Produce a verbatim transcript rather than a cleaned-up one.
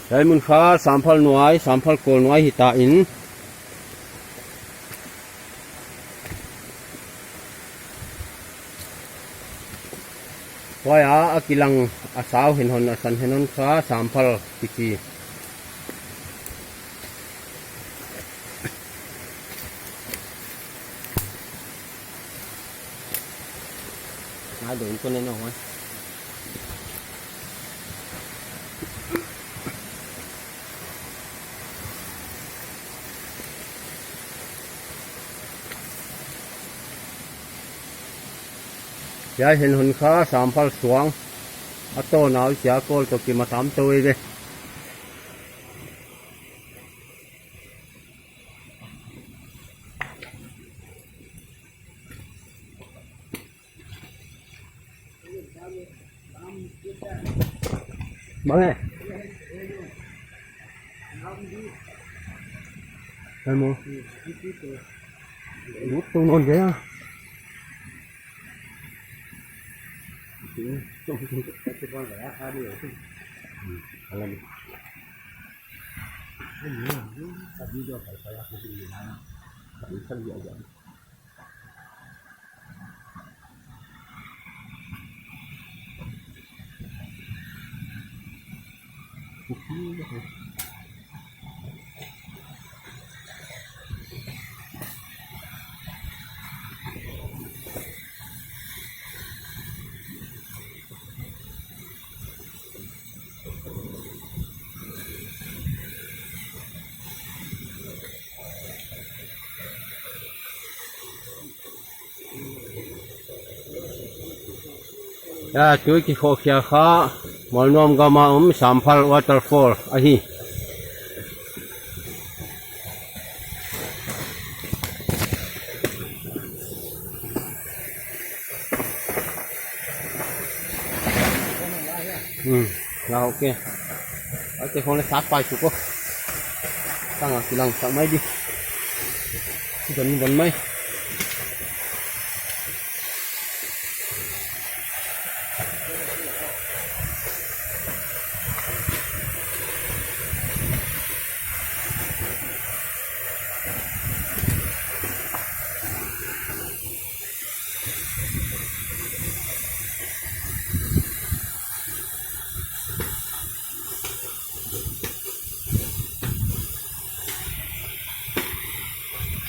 Hiai mun kha samphal nuai, samphal kawl nuai hita in. Huai a, a kilang a sau henhon, a san henhon kha samphal kichi. Ngai dong ko ne no, eh. Hiai henhon kha samphal suang. A tawn a uh chia kawl toh kimatam tou ei ve. Bang e. Kan mo. Lut tung non dia. Ya, tui kikhokhia kha, Mualnuam gam a om Samphal Waterfall ahi. Hmm, la, okay. Okay, khong le sak pai tu ko. Tang a kilang sak mai di. Don, don mai.